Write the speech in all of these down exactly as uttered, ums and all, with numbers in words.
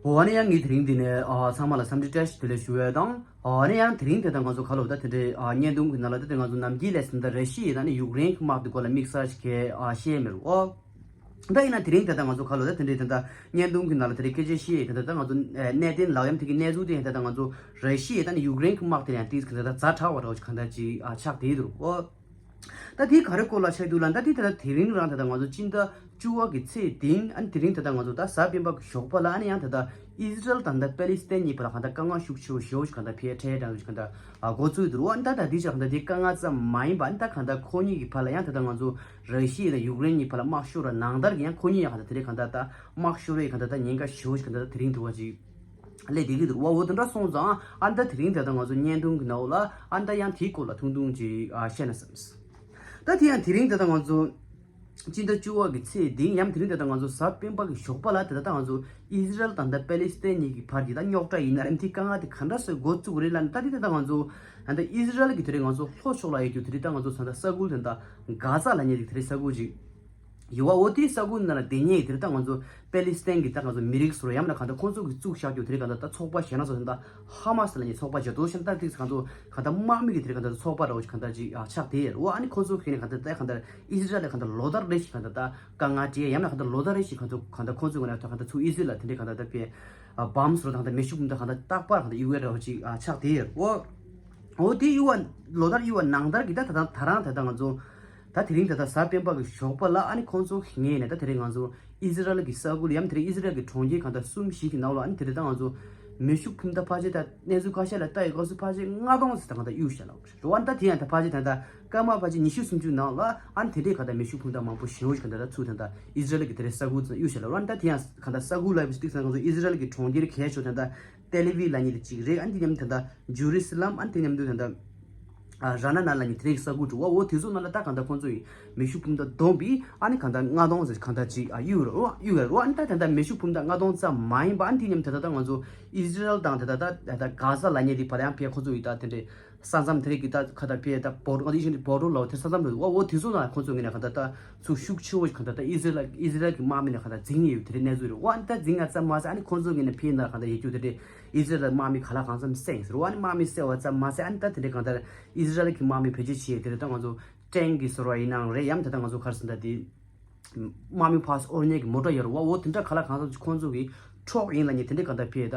འོ་ཨ་ནི་ཡང་ངས་དེ་རིང་འདི་ནས་ཨ་ཚང་མ་ལ་འཚམས་འདྲི་བཀྲ་ཤིས་བདེ་ལེགས་ཞུ་ཡས་དང་། ཨ་ནི་ཡང་དེ་རིང་དེ་ད་ང་ཚོ་ག་ལབ་ད་དེ་འདྲའི་ཨ་བརྙན་ཐུང་གི་ནང་ལ་ད་དེ་ང་ཚོ་ནམ་རྒྱུན་ལས་ཟིན་ད་ར་ཤི་ཡ་ད་ནི་ཡུཀ་རེན་གྱི་དམག་དེ་སྐོར་ལ་དམིགས་བསལ་ཞིག་གི་ཨ་བཤད་མི་རུང་ཨོ། ད་ཡིན་ན་དེ་རིང་དེ་ད་ང་ཚོ་ག་ལབ་ད་དེ་འདྲའི་དེ་ད་བརྙན་ཐུང་གི་ནང་ལ་དེ་འདྲའི་སྐད་ཆ་བཤད་ཡས་དེ་ད་ད་ང་ཚོ་གནད་དོན་ལག་ཡམ་དེ་གི་གནས་ཚུལ་དེ་ཡང་དེ་ད་ང་ཚོ་ར་ཤི་ཡ་ད་ནི་ཡུཀ་རེན་གྱི་དམག་དེ་ཡང་ཏིས་གི་ད་ད་ཛ་དྲག་བ་རོ་གི་ག་ད་ཅི་ཨ་ཆགས་དེ་འདུག་ཨོ། ད་དེའི་ག་རེ་སྐོར་ལ་ཆགས་འདུག་ལ། ད་དེ་ད་ལྟ་དེ་རིང་རང་ད་ལྟ་ང་ཚོ་སྤྱི་ཟླ་བཅུ་པ་གི་ཚེས་བདུན་ཨ་ནི་དེ་རིང་ད་ལྟ་ང་ཚོ་ད་གཟའ་སྤེན་པ་གི་ཞོགས་པ་ལ་ཨ་ནི་ཡང་ད་ལྟ་ཨི་ཟི་རལ་དང་ད་པེ་ལི་སི་ཐན་གཉིས་བར་ལ་ག་ད་དཀའ་ངལ་ཤུགས་ཆེ་བོ་ཞེ་བོ་ཞིག་ག་ད་འཕེལ་འཕྲལ་དྲགས་ཤིག་ག་ད་འགོ་ཚུགས་འདུག་རོ། ཨ་ནི་ད་ད་དེ་ཞིག་ག་ད་དེ་དཀའ་ངལ་ཙམ་མ་ཡིན་པ་ཨ་ནི་ད་ག་ད་ཁོ་གཉིས་ཀྱི་བར་ལ་ཡང་ད་ལྟ་ང་ཚོ་ར་ཤི་ཡ་དང་ཡུཀ་རེན་གཉིས་བར་ལ་དམག་ཤོར་བ་ནང་ལྟར་གྱི་ཡང་ཁོ་གཉིས་ཡང་ག་ད་དེ་རིང་ག་ད་ད་དམག་ཤོར་བའི་ག་ད་ད་ཉེན་ཁ་ཞེ་བོ་ཞིག་ག་ད་ད་དེ་རིང་ཐུག་པ་ཅིག་ལས་བསྡད་ཀྱི་འདུག་བ། འོ་དེ་འདྲ་སོང་ཙང་ཨ་ནི་ད་དེ་རིང་དེ་ད་ང་ཚོ་བརྙན་ཐུང་གི་ནང་ལ་ཨ་ནི་ད་ཡང་དེའི་སྐོར་ལ་ཐུང་ཐུང་ཅིག་ཨ་བཤད་ན་བསམས། ད་དེ་ཡང་དེ་རིང་དེ་ད་ང་ཚོ་སྤྱི་ཟླ་བཅུ་པ་གི་ཚེས་བདུན་ཡང་དེ་རིང་དེ་ད་ང་ཚོ་གཟའ་སྤེན་པ་གི་ཞོགས་པ་ལ་དེ་ད་ད་ང་ཚོ་ཨི་ཟི་རལ་དང་ད་པེ་ལི་སི་ཐན་གཉིས་ཀྱི་བར་གྱི་ད་རྙོག་དྲ་ཡིན་ན་རེད་དེ་དཀའ་ངལ་དེ་ག་འདྲ་སེ་འགོ་བཙུགས་རེད་ལབ་ན། ད་དེ་ད་ད་ང་ཚོ་ད་ད་ཨི་ཟི་རལ་གི་དེ་རིང་ང་ཚོ་ལྷོ་ཕྱོགས་ལ་ཡོད་རྒྱུ་དེ་རིང་ད་ང་ཚོ་ད་ད་ས་ཁུལ་དེ་ད་གྷ་ཛ་ལབ་མཁན་དེ་དེ་རིང་ས་ཁུལ་ཅིག་ཡོད་བ། འོ་དེའི་ས་ཁུལ་ནང་ལ་བསྡད་མཁན་དེ་རིང་ད་ང་ཚོ་པེ་ལི་སི་ཐན་གྱི་ད་ང་ཚོ་མི་རིགས་སུ་ར་ཡང་ན་གང་ལྟར་ཁོང་ཚོ་གིས་བཙུགས་བཞག་རྒྱུ་དེ་རིང་གང་ལྟར་ད་ཚོགས་པ་གཞན་ན་སོ་ད་ཧ་མ་སི་ལབ་མཁན་ཚོགས་པ་བརྗོད་དོ་ཤན་ད་ཏིག་གང་ཚོ་གང་ལྟར་དམག་མི་གི་དེ་རིང་གང་ལྟར་ཚོགས་པ་ར་བ་ཞིག་གང་ལྟར་ཅིག་ཨ་ཆགས་དེ་ཡོད་རེད་བ། ཨ་ནི་ཁོང་ཚོ་གིས་ནི་གང་ལྟར་ད་གང་ལྟར་ཨི་ཟི་རལ་ལ་གང་ལྟར་ལོ་ལྟར་རེ་ཞིག་གང་ལྟར་ད་དཀའ་ངལ་འཕྲད་ཡང་ན་གང་ལྟར་ལོ་ལྟར་རེ་ཞིག་གང་ཚོ་གང་ལྟར་ཁོང་ཚོ་གི་ནས་ད་གང་ལྟར་ཚུར་ཨི་ཟི་རལ་ལ་དེ་འདྲའི་གང་ལྟར་ད་དཔེ་ཨ་བམ་སོ་ད་གང་ལྟར་མེ་ཤུགས་འཕུར་མདའ་གང་ལྟར་རྟག་པར་གང་ལྟར་གཡུག་ཡས་ར་བ་ཞིག་ཨ་ཆགས་དེ་ཡོད་རེད་བ། འོ་དེ་གཡུག་པ་ལོ་ལྟར་གཡུག་པ་ནང་ལྟར་གྱི་ད་ད་ད་རང་ད་ད་ང་ཚོ་ད་དེ་རིང་ད་ལྟ་གཟའ་སྤེན་པ་གི་ཞོགས་པ་ལ་ཨ་ནི་ཁོང་ཚོ་ངས་ནས་ད་དེ་རིང་ང་ཚོ་ཨི་ཟི་རལ་གི་ས་ཁུལ་ཡང་དེ་རིང་ཨི་ཟི་རལ་གི་གྲོང་ཁྱེར་གང་ལྟར་གསུམ་བཞི་གི་ནང་ལ་ཨ་ནི་དེ་རིང་ད་ང་ཚོ་མེ་ཤུགས་འཕུར་མདའ་ཕལ་ཆེར་ད་གནས་ཚུལ་ཁ་ཤས་ལ་ལྟ་ཡི་སྐབས་སུ་ཕལ་ཆེར་ལྔ་སྟོང་ཙམ་ད་གང་ལྟར་གཡུག་བཞག་ལ་རེད་བ། ད་དེ་ཡང་ད་ཕལ་ཆེར་ད་ལྟ་སྐར་མ་ཕལ་ཆེར་ཉི་ཤུ་སུམ་ཅུ་ནང་ལ་ཨ་ནི་དེ་འདྲའི་གང་ལྟར་མེ་ཤུགས་འཕུར་མདའ་མང་པོ་ཞེ་བོ་ཞིག་གང་ལྟར་ད་ཚུར་ད་ལྟ་ཨི་ཟི་རལ་གི་དེ་རིང་ས་ཁུལ་ཙམ་གཡུག་བཞག་ལ་རེད་བ། ད་དེ་ཡང་གང་ལྟར་ས་ཁུལ་ལ་ཡོད་པ་ཞིག་ཏིག་ཙམ་ང་ཚོ་ཨི་ཟི་རལ་གི་གྲོང་ཁྱེར་གལ་ཆེ་ཤོས་ད་ལྟ་ཏེལ་ཨ་བིབ་ལབ་མཁན་དེ་གཅིག་རེད། ཨ་ནི་དེ་མཉམ་དུ་ད་ལྟ་ཇུ་རི་སི་ལམ་ཨ་ནི་དེ་མཉམ་དུ་ད་ལྟ་ཨ་ར་ན་ན་ལབ་མཁན་དེ་རིང་ས་ཁུལ་དྲུག་པ། འོ་དེ་ཚོ་ནང་ལ་ད་གང་ལྟར་ཁོང་ཚོ་ཡིས་མེ་ཤུགས་འཕུར་མདའ་བསྡོམས་པས་ཨ་ནི་གང་ལྟར་ལྔ་སྟོང་ཙམ་གང་ལྟར་ཅིག་ཨ་གཡུག་རེད་བ། གཡུག་རེད་བ། ཨ་ནི་ད་ད་ལྟ་མེ་ཤུགས་འཕུར་མདའ་ལྔ་སྟོང་ཙམ་མ་ཡིན་པ་ཨ་ནི་དེ་མཉམ་དུ་ད་ལྟ་ད་ང་ཚོ་ཨི་ཟི་རལ་དང་ད་ལྟ་ད་ད་གྷ་ཛ་ལབ་མཁན་དེ་བར་ཡང་ཕེ་ཁོང་ཚོ་ཡིས་ད་དེ་འདྲའི་ས་མཚམས་དེ་རིང་གི་ད་ག་ད་ཕེ་ད་བོ་ང་ཚོ་ཡིན་ཞིང་བོ་ཌར་ལ་དེ་ས་མཚམས་རེད་བ། འོ་དེ་ཚོ་ལ་ཁོང་ཚོ་ངོས་ནས་གང་ལྟར་ད་ཚུར་ཤུགས་ཆེ་བོ་ཞིག་གང་ལྟར་ད་ཨི་ཟི་རལ་ཨི་ཟི་རལ་གྱི་དམག་མི་ནས་གང་ལྟར་འཛིང་ཡོད་དེ་རིང་གནས་ཚུལ་རེད་བ། ཨ་ནི་ད་འཛིང་ཡ་ཙམ་མ་ཟད་ཨ་ནི་ཁོང་ཚོ་ངོས་ནས་ཕེ་ཡིན་ན་གང་ལྟར་ཡོད་རྒྱུ་དེ་འདྲའི་ཨི་ཟི་རལ་དམག་མི་ག་ལ་གང་འཚམ་བསད་ཡིན་ཟེར་བ། ཨ་ནི་དམག་མི་བསད་པ་ཙམ་མ་ཟད་ཨ་ནི་ད་དེ་འདྲའི་གང་ལྟར་ཨི་ཟི་རལ་གྱི་དམག་མི་བེད་སྤྱོད་བྱས་དེ་རེད། ད་ང་ཚོ་ཊེང་གི་ཟེར་བ་ཡིན་ནའང་རེད། ཡང་ད་ལྟ་ང་ཚོ་ག་རེ་ཟེར་ད་དེ་དམག་མི་ཕར་ཚུར་འོར་མཁན་གྱི་མོ་ཊ་ཡོད་རེད་བ། འོ་དེ་འདྲ་ག་ལ་གང་འཚམ་ཅིག་ཁོང་ཚོ་གི་ཊེང་ཡིན་ལབ་མཁན་དེ་འདྲའི་གང་ལྟར་ཕེ་ད་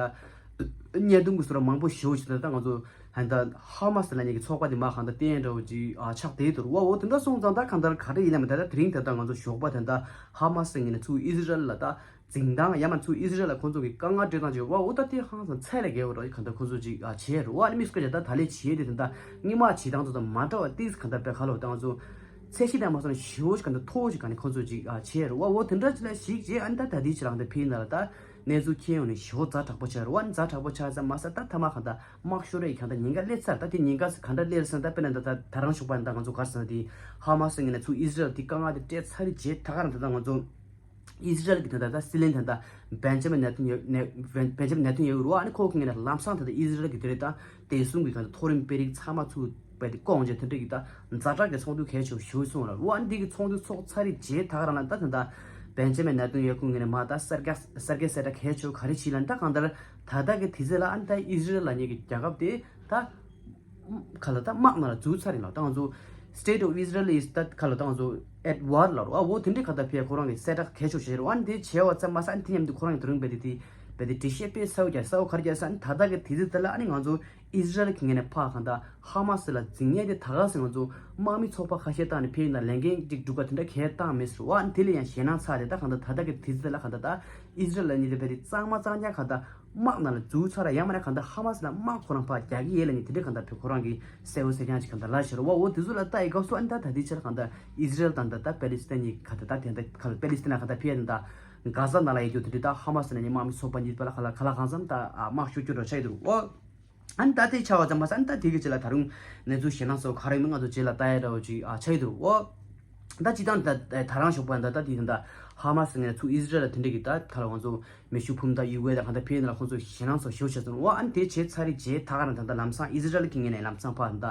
བརྙན་ཐུང་གི་བཟོ་འདྲ་མང་པོ་ཞེ་པོ་ཞིག་ད་ལྟ་ང་ཚོ་ཧན་ད་ཧ་མ་སི་ལབ་མཁན་གྱི་ཚོགས་པ་དེ་མར་གང་ལྟར་བསྟན་འདྲ་བོ་ཅིག་ཨ་ཆགས་བསྡད་འདུག་རེད་བ། འོ་དེ་འདྲ་སོང་ཙང་ད་གང་ལྟར་ག་རེ་ཡིན་ནའང་ད་ལྟ་དེ་རིང་ད་ལྟ་ང་ཚོ་ཞོགས་པ་ད་ལྟ་ཧ་མ་སི་ངོས་ནས་ཚུར་ཨི་ཟི་རལ་ལ་ད་འཛིང་སྟངས་ཡང་མིན་ཚུར་ཨི་ཟི་རལ་ལ་ཁོང་ཚོ་གི་དཀའ་ངལ་སྤྲད་སྟངས་ཅིག་ཡོད་རེད་བ། འོ་ད་དེ་ཧང་སང་ཚད་ལས་བརྒལ་བ་རེད། གང་ལྟར་ཁོང་ཚོ་ཅིག་ཨ་བྱས་རེད་བ། ཨ་ནི་དམིགས་བཀར་བྱས་ད་ད་ལས་བྱས་དེ་ད་ལྟ་སྔོན་མ་བྱེད་སྟངས་ཚོ་དང་མ་འདྲ་བ་ཏིས་གང་ལྟར་དཔེ་ཁ་ལོ་ད་ང་ཚོ་ཚད་གཞི་དང་མ་སོང་ཞེ་པོ་ཞིག་གང་ལྟར་མཐོ་བོ་ཞིག་གང་ལྟར་ཁོང་ཚོ་ཅིག་ཨ་བྱས་རེད་བ། འོ་དེ་འདྲ་ཅིག་ལ་གཞིགས་བྱས་ཨ་ནི་ད་ད་དེ་ཅིག་ལ་གང་ལྟར་ཕེ་ཡིན་ན་ལ་ད་གནས་ཚུལ་ཁྱེར་ཡོང་ནས་ཞེ་པོ་ཛ་དྲག་པོ་ཆགས་རེད་བ། ཨ་ནི་ཛ་དྲག་པོ་ཆགས་ཙམ་མ་ཟད་ད་མཐའ་མ་གང་ལྟར་དམག་ཤོར་རེད། གང་ལྟར་ཉེན་ཁ་སླེབས་ཚར། ད་དེ་ཉེན་ཁ་གང་འདྲ་སླེབས་སོང་། ད་དཔེར་ན་ད་ད་ད་རང་ཞོགས་པ་ད་ང་ཚོ་ག་རེ་ཟེར་ན་དེ་ཧ་མ་སི་ངོས་ནས་ཚུར་ཨི་ཟི་རལ་དེ་དཀའ་ངལ་དེ་སྤྲད་ཚར་རེད་བྱས་ད་ག་རང་ད་ད་ང་ཚོ་ཨི་ཟི་རལ་གྱི་ད་ལྟ་ད་སྲིད་བློན་ད་ལྟ་བེན་ཇ་མིན་ནེ་ཐན་ཡ་ནེ་བེན་ཇ་མིན་ནེ་ཐན་ཡ་ཧུ་རུ་ཨ་ནི་ཁོ་གི་ངོས་ནས་ལམ་སང་ད་ལྟ་ཨི་ཟི་རལ་གྱི་དེ་རེད་ད་བདེ་སྲུང་གི་ག་ད་མཐོ་རིམ་དཔོན་རིགས་ཚང་མ་ཚུར་བས་དེ་བསྐོངས་བྱས་དེ་འདྲ་གི་ད་ཛ་དྲག་གི་ཚོགས་འདུ་གལ་ཆེ་བ་ཞིག་སོང་ལ་རུ་ཨ་ནི་འདི་གི་ཚོགས་འདུ་ཚོགས་ཚར་རེད་བྱས་ད་ག་རང་ལ་ད་ད་ད་བེན་ཇ་མིན་ནེ་ཐན་ཡ་ཧུ་ངོས་ནས་མ་ད་གསར་རྒྱ་གསར་རྒྱ་གསལ་བསྒྲགས་གལ་ཆེ་བ་ག་རེ་བྱས་ལ་ད་གང་ལྟར་ད་ལྟ་གི་དུས་ཚོད་ལ་ཨ་ནི་ད་ཨི་ཟི་རལ་ལབ་མཁན་གྱི་རྒྱལ་ཁབ་དེ་ད། ག་ལ་ད་དམག་ནང་ལ་འཛུལ་ཚར་ཡིན་ལ་ད་ང་ཚོ་State of Israel is ད་ག་ལ་ད་ང་ཚོ་at war ལ་རོ་ཨ་འོ་དེ་འདྲའི་ག་ད་ཕེ་ཁོ་རང་གི་གསལ་བསྒྲགས་གལ་ཆེ་བྱས་རོ་ཨ་འདི་བྱས་པ་ཙམ་མ་ཟད་ཨ་དེ་མཉམ་དུ་ཁོ་རང་གི་དེ་རིང་བས་དེ་དེ་བས་དེ་འགྲེལ་བཤད་དཔེ་གསལ་བོ་རྒྱག་གསལ་བོ་ག་རེ་རྒྱག་ཟེར་ཨ་ནི་ད་ལྟ་གི་དུས་ཚོད་དེ་ལ་ཨ་ནི་ང་ཚོ་ཨི་ཟི་རལ་གི་ངོས་ནས་ཕ་ག་ད་ཧ་མ་སི་ལ་འཛིང་ཡས་དེ་ད་ག་ཟེར་ང་ཚོ་དམག་མི་ཚོགས་པ་ཁ་ཤས་བཏང་ནས་ཕེ་ཡིན་ན་ལས་འགན་ཅིག་སྒྲུབ་པ་དེ་འདྲ་གས་བཏང་མེད་ཟེར་རོ་ཨ་ནི་དེ་ལ་ཡང་ཞེད་སྣང་ཚ་རེད། ད་ག་ད་ད་ལྟ་གི་དུས་ཚོད་དེ་ལ་ག་ད་ད་ཨི་ཟི་རལ་ལ་ནི་དེ་བས་དེ་གཙང་མ་གཙང་རྐྱང་ག་ད། དམག་ནང་ལ་འཛུལ་ཚར་ཡང་མིན་ན་གང་ལྟར་ཧ་མ་སི་ལ་དམག་ཁོ་རང་ཕར་རྒྱག་གི་ཡོད་ལབ་ནི་དེ་འདྲའི་གང་ལྟར་བོད་ཁོ་རང་གི་གསལ་བོ་གསལ་རྐྱང་ཅིག་གང་ལྟར་ལབ་ཤེས་རོ་བ། འོ་དེ་ཚོ་ལ་ལྟ་ཡི་སྐབས་སུ་ཨ་ནི་ད་ད་ལྟའི་ཆར་གང་ལྟར་ཨི་ཟི་རལ་དང་ད་ལྟ་པེ་ལི་སི་ཐན་གཉིས་གང་ལྟར་ད་དེ་འདྲ་གང་ལྟར་པེ་ལི་སི་ཐན་གང་ལྟར་ཕེ་ཡ་དང་ད་གྷ་ཛ་ནང་ལ་ཡོད་རྒྱུ་དེ་འདྲའི་ད་ཧ་མ་སི་ནས་ནི་དམག་མི་ཚོགས་པ་གཉིས་བར་ལ་གང་ལ་གང་ལ་གང་འཚམ་ད་དམག་ཤོར་རྒྱུ་འདྲ་ཆགས་ཡོད་འདུག་འོ། ཨ་ནི་ད་དེ་ཆགས་པ་ཙམ་མ་ཟད་ཨ་ནི་ད་དེ་གི་རྗེས་ལ་ད་རུང་གནས་ཚུལ་ཞེད་སྣང་ཚ་བོ་ག་རེ་ཡིན་མིན་ང་ཚོ་རྗེས་ལ་ལྟ་ཡ་འདྲ་བོ་ཅིག་ཨ་ཆགས་ཡོད་འདུག་འོ། ད་སྤྱིར་བཏང་ད་ད་རང་ཞོགས་པ་ད་ད་དེ་ད་ཧ་མ་སི་ངོས་ནས་ཚུར་ཨི་ཟི་རལ་ལ་དེ་འདྲ་གི་ད་ག་ལ་ང་ཚོ་མེ་ཤུགས་འཕུར་མདའ་གཡུག་པའི་ད་གང་ལྟར་ཕེ་ཡིན་ན་ལ་ཁོང་ཚོ་ཞེད་སྣང་ཚ་བོ་ཞེ་པོ་བྱས་སོང་འོ། ཨ་ནི་དེ་བྱས་ཚར་རེད་བྱས་ད་ག་རང་ད་ད་ལམ་སང་ཨི་ཟི་རལ་གི་ངོས་ནས་ལམ་སང་ཕར་ད་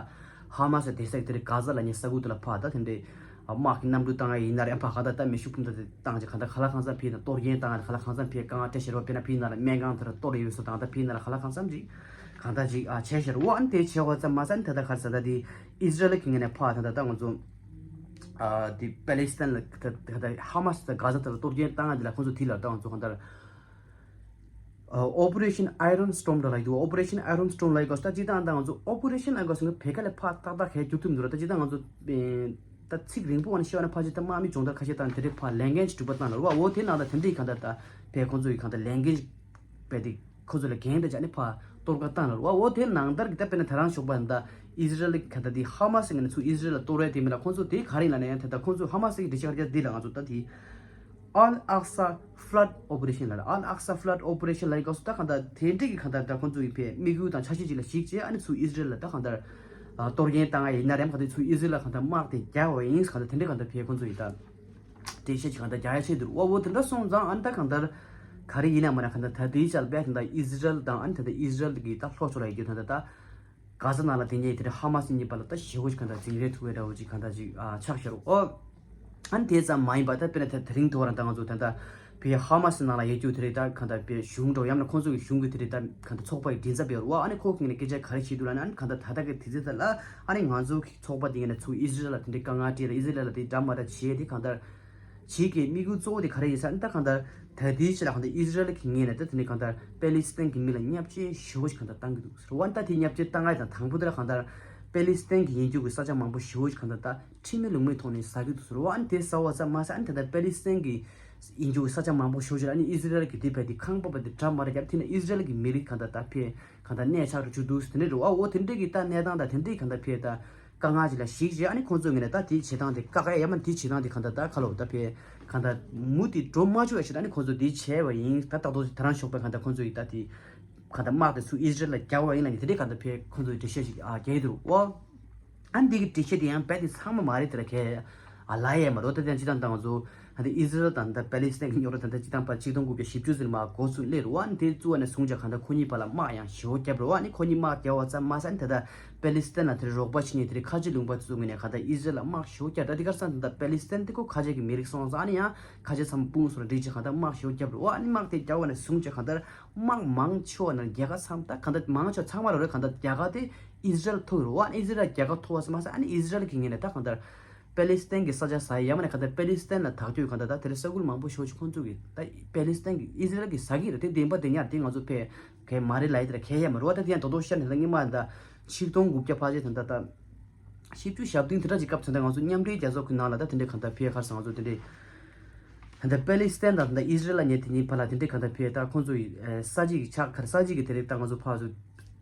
ཧ་མ་སི་དེ་སེག་དེ་རེད་གྷ་ཛ་ལབ་མཁན་ས་ཁུལ་དེ་ལ་ཕར་ད་དེ་འདྲའི་ དམག་གི་གནམ་གྲུ་བཏང་ཡ་ཡིན་ན་རེད། ཕ་ག་ད་ད་མེ་ཤུགས་འཕུར་མདའ་དེ་བཏང་ཅིག་གང་ལྟར་ག་ལ་གང་འཚམ་ཕེ་ན་གཏོར་སྐྱོན་བཏང་ཡ་ག་ལ་གང་འཚམ་ཕེ་དཀའ་ངལ་སྤྲད་ཤེར་བ། དཔེར་ན་ཕེ་ན་ལ་སྨན་ཁང་དེར་གཏོར་ཡོད་སོ་དང་ད་ཕེ་ན་ལ་ག་ལ་གང་འཚམ་ཅིག་གང་ལྟར་ཅིག་ཨ་བྱས་ཤེར་བ། ཨ་ནི་དེ་བྱས་པ་ཙམ་མ་ཟད་ཨ་ནི་ད་ལྟ་ག་རེ་ཟེར་ད་དེ་ཨི་ཟི་རལ་གི་ངོས་ནས་ཕ་ད་ད་ད་ང་ཚོ་ཨ་དེ་པེ་ལི་སི་ཐན་ལ་ད་ད་ཧ་མ་སི་དང་གྷ་ཟ་དེར་གཏོར་སྐྱོན་བཏང་ཡ་དེ་ལ་ཁོང་ཚོ་དེ་ལ་ད་ང་ཚོ་གང་ལྟར། Operation Iron Storm ལབ་ཡོད། Operation Iron Storm ལབ་ཡོད་ད། སྤྱིར་བཏང་ད་ང་ཚོ་Operation ལབ་ཡོད་སོང་བའི་བོད་སྐད་ལ་ཕར་ཏག་ཏག་གས་བསྒྱུར་ཐུབ་མི་འདུག་ར། ད་སྤྱིར་བཏང་ང་ཚོ་ད་ཚིག་རིང་པོ་བ་ནས་བཤད་བ་ན་ཕལ་ཆེར་ད་དམག་མི་སྦྱོང་བརྡར་ཁ་ཤས་བཏང་དེ་འདྲའི་ཕར་ལས་འགན་ཅིག་སྒྲུབ་པ་བཏང་ལ་ར་བ། འོ་དེ་ནང་ད་དེ་འདྲའི་གང་ལྟར་ད་བས་ཁོང་ཚོ་ཡི་གང་ལྟར་ལས་འགན་བས་དེ་ཁོང་ཚོ་ལ་འགན་དེ་བྱས་ནས་ཕར་གཏོར་བརླག་བཏང་ལ་ར་བ། འོ་དེ་ནང་ལྟར་གྱི་ད་དཔེར་ན་ད་རང་ཞོགས་པ་ད་ཨི་ཟི་རལ་གྱི་གང་ལྟར་དེ་ཧ་མ་སི་ངོས་ནས་ཚུར་ཨི་ཟི་རལ་ལ་གཏོར་བའི་དེ་མིན་ལ་ཁོང་ཚོ་དེ་ག་རེ་ཡིན་ལབ་ན་ཡང་ད་ལྟ་ཁོང་ཚོ་ཧ་མ་སི་གི་འགྲེལ་བཤད་ག་རེ་བརྒྱབ་འདི་ལ་ང་ཚོ་ད་དེ། Al Aqsa Flood Operation ལབ་རེད། Al Aqsa Flood Operation ལབ་ཡོད་སོང་ད་གང་ལྟར་དེ་འདྲའི་གི་གང་ལྟར་ད་ཁོང་ཚོ་ཡི་ཕའི་དམིགས་ཡུལ་དང་འཆར་གཞི་ཅིག་ལ་གཞིགས་བྱས་ཨ་ནི་ཚུར་ཨི་ཟི་རལ་ལ་ད་གང་ལྟར་ཨ་གཏོར་སྐྱོན་བཏང་ཡ་ཡིན་ན་རེད། གང་ལྟར་ཚུར་ཨི་ཟི་རལ་ལ་གང་ལྟར་དམག་དེ་རྒྱག་པ་ཡིན། གང་ལྟར་དེ་འདྲའི་གང་ལྟར་ཕའི་ཁོང་ཚོ་ཡི་ད་འགྲེལ་བཤད་ཅིག་གང་ལྟར་རྒྱག་ཡ་བྱས་འདུག་ར་བ། འོ་དེ་འདྲ་སོང་ཙང་ཨ་ནི་ད་གང་ལྟར་ག་རེ་ཡིན་ན་མ་ན་གང་ལྟར་ད་དེའི་ཆར་བས་གང་ལྟར་ཨི་ཟི་རལ་དང་ཨ་ནི་ད་ལྟ་ཨི་ཟི་རལ་གི་ད་ལྷོ་ཕྱོགས་ལ་ཡོད་རྒྱུ་ད་ལྟ་ད། གྷ་ཟ་ནང་ལ་དེ་ཉིད་དེ་ཧ་མ་སི་གཉིས་བར་ལ་ད་ཞེ་པོ་ཅིག་གང་ལྟར་འཛིང་རེས་ཐུག་པའི་འདྲ་བོ་ཅིག་གང་ལྟར་ཅིག་ཨ་ཆགས་ཤར་འོ། ཨ་ནི་དེ་ཙམ་མ་ཡིན་པ་ད་དཔེར་ན་ད་དེ་རིང་ཐོག་རང་ད་ང་ཚོ་ད་ལྟ་བའི་ཧ་མ་སི་ནང་ལ་ཡོད་རྒྱུ་དེ་རེད། ད་གང་ལྟར་བའི་གཞུང་འགྲོ་ཡང་ན་ཁོང་ཚོ་གི་གཞུང་གི་དེ་རེད། ད་གང་ལྟར་ཚོགས་པ་ཡི་མགྲིན་ཚབ་ཡོད་རེད་བ། ཨ་ནི་ཁོ་གི་ངས་སྐད་ཆ་ག་རེ་བཤད་འདུག་ལབ་ན་ཨ་ནི་གང་ལྟར་ད་ལྟ་གི་དུས་ཚོད་ད་ལ་ཨ་ནི་ང་ཚོ་གི་ཚོགས་པ་དེ་ངས་ནས་ཚུར་ཨི་ཟི་རལ་ལ་དེ་འདྲའི་དཀའ་ངལ་སྤྲད་ལ་ཨི་ཟི་རལ་ལ་དེ་འདྲ་མ་འདྲ་བྱས་དེ་གང་ལྟར། གཅིག་གི་དམིགས་ཡུལ་གཙོ་བོ་དེ་ག་རེ་ཡིན་ཟེར་ན་ད་གང་ལྟར་ད་ལྟའི་ཆ་ལ་གང་ལྟར་ཨི་ཟི་རལ་གྱི་ངོས་ནས་ད་དེ་ནས་གང་ལྟར་པེ་ལི་སི་ཐན་གྱི་མི་ལ་བརྙས་བཅོས་ཞེ་པོ་ཞིག་གང་ལྟར་བཏང་གི་འདུག་ཟེར་བ། ད་དེ་བརྙས་བཅོས་བཏང་ཡ་དང་དང་པོ་དེ་ལ་གང་ལྟར་པེ་ལི་སི་ཐན་གྱི་ཡིན་རྒྱུ་གི་ས་ཆ་མང་པོ་ཞེ་པོ་ཞིག་གང་ལྟར་ད་ཁྲིམས་མེད་ལུགས་མེད་ཐོག་ནས་ཟ་གི་འདུག་ཟེར་བ། ཨ་ནི་དེ་ཟ་བ་ཙམ་མ་ཟད་ཨ་ནི་ད་ལྟ་པེ་ལི་སི་ཐན་གྱི་ཡིན་རྒྱུ་གི་ས་ཆ་མང་པོ་ཞེ་པོ་ཞིག་ལ་ཨ་ནི་ཨི་ཟི་རལ་གྱི་དེ་བས་དེ་ཁང་པ་བ་དེ་འདྲ་མ་འདྲ་བརྒྱབ་དེ་ནས་ཨི་ཟི་རལ་གྱི་མི་རིགས་གང་ལྟར་ད་ཕེ་གང་ལྟར་གནས་ཆགས་རུ་བཅུག་འདུག་དེ་འདྲ་རེད་བ། འོ་དེ་འདྲ་གི་ད་གནས་སྟངས་དང་དེ་འདྲའི་གང་ལྟར་ཕེ་ད། དཀའ་ངལ་ཅིག་ལ་གཞིགས་བྱས་ཨ་ནི་ཁོང་ཚོའི་ངོས་ནས་ད་དེའི་བྱེད་སྟངས་དེ་བཀག་ཡ་ཡ་མ་དེའི་བྱེད་སྟངས་དེ་གང་ལྟར་ད་ཁ་ལོ་ད་ཕེ་གང་ལྟར་མུ་མཐུད་འགྲོ་མ་བཅུག་ཡ་ཞིག་ད་ཨ་ནི་ཁོང་ཚོས་དེ་བྱས་པ་ཡིན། ད་ཏག་ཏག་ཅིག་ད་རང་ཞོགས་པའི་གང་ལྟར་ཁོང་ཚོ་ཡིས་ད་དེ་གང་ལྟར་དམག་དེ་ཚུར་ཨི་ཟི་རལ་ལ་རྒྱག་པ་ཡིན་ལ་ནི་དེ་འདྲའི་གང་ལྟར་ཕེ་ཁོང་ཚོས་འགྲེལ་བཤད་ཅིག་ཨ་རྒྱག་གི་འདུག་ཨོ། ཨ་ནི་འདི་གི་འགྲེལ་བཤད་དེ་ཡང་རྦད་དེ་ཚང་མ་མ་རེད། དེ་ལ་ཁེ་ཨ་ལ་ཡ་མ་རོ། ད་དེ་ཡང་སྤྱི་བཏང་ད་ང་ཚོ་ད་ལྟ་ཨི་ཟི་རལ་དང་ད་པེ་ལི་སི་ཐན་གྱི་རྙོག་དྲ་ད་ལྟ་སྤྱི་བཏང་བར་ཆིག་སྟོང་དགུ་བརྒྱ་བཞི་བཅུ་ཙམ་མ་འགོ་ཚུགས་སླེབས་རེད་བ། ཨ་ནི་དེ་བཙུགས་པ་ནས་བཟུང་བྱས་གང་ལྟར་ཁོ་གཉིས་བར་ལ་དམག་ཡང་ཞེ་པོ་བརྒྱབ་རེད་བ། ཨ་ནི་ཁོ་གཉིས་དམག་བརྒྱབ་པ་ཙམ་མ་ཟད་ཨ་ནི་ད་ལྟ་པེ་ལི་སི་ཐན་ལ་དེར་རོགས་པ་བྱེད་མཁན་དེ་རིང་ཁ་ཆེ་ལུང་པ་ཚོ་ངོས་ནས་གང་ལྟར་ཨི་ཟི་རལ་ལ་དམག་ཞེ་པོ་བརྒྱབ། ད་དེ་གར་སང་ད་ལྟ་པེ་ལི་སི་ཐན་དེ་ཁོ་ཁ་ཆེ་གི་མི་རིགས་སོང་ཙང་ཨ་ནི་ཡང་ཁ་ཆེ་ཚང་མ་སྤུངས་སོང་ར་འགྲིག་ཅིག་གང་ལྟར་དམག་ཞེ་པོ་བརྒྱབ་རེད་བ། ཨ་ནི་དམག་དེ་བརྒྱབ་པ་ནས་བཟུང་བྱས་གང་ལྟར་དམག་མང་ཆེ་བ་ནང་རྒྱལ་ཁབ་ཚང་མ་ད་གང་ལྟར་མང་ཆེ་ཚང་མ་རེད་རེད། གང་ལྟར་རྒྱལ་ཁབ་དེ་ཨི་ཟི་རལ་ཐོབ་རེད་བ། ཨ་ནི་ཨི་ཟི་རལ་རྒྱལ་ཁབ་ཐོབ་པ་ཙམ་མ་ཟད་ཨ་ནི་ཨི་ཟི་རལ་གྱི་ངོས་ནས་ད་གང་ལྟར་པེ་ལི་སི་ཐན་གྱི་ས་ཆ་ཟ་ཡ་ཡ་མ་ནས་གང་ལྟར་པེ་ལི་སི་ཐན་ལ་དག་སྐྱོད་གང་ལྟར་ད་དེ་རིང་ས་ཁུལ་མང་པོ་ཞེ་པོ་ཅིག་ཁོང་ཚོ་གིས་ད་པེ་ལི་སི་ཐན་གྱི་ཨི་ཟི་རལ་གྱིས་ཟ་གི་རེད། དེ་བདེན་པ་དེ་ཉར་དེ་ང་ཚོ་ཕེ་གས་མ་རེད་ལབ་ཡ་དེ་ལ་ཁེ་ཡ་མ་རེད་བ། ད་དེ་ཡང་རྡོག་རྡོག་ཤར་ནས་ད་སྔོན་མ་ད་ཆིག་སྟོང་དགུ་བརྒྱ་ཕལ་ཆེར་ད་ད་ད། བཞི་བཅུ་ཞེ་བདུན་དེ་འདྲ་ཅིག་སྐབས་ཚོད་ད་ང་ཚོ་མཉམ་འབྲེལ་རྒྱལ་ཚོགས་ཀྱི་ནང་ལ་ད་དེ་འདྲའི་གང་ལྟར་ཕེ་ཁར་སང་ང་ཚོ་དེ་འདྲའི་ད་ལྟ་པེ་ལི་སི་ཐན་དང་ད་ལྟ་ཨི་ཟི་རལ་ལ་ཉེ་དེ་གཉིས་བར་ལ་དེ་འདྲའི་གང་ལྟར་ཕེ་ད་ཁོང་ཚོ་ཡི་ས་གཞི་གི་ཆགས་ཁར་ས་གཞི་གི་དེ་རིགས་ད་ང་ཚོ་ཕར་ཚུར་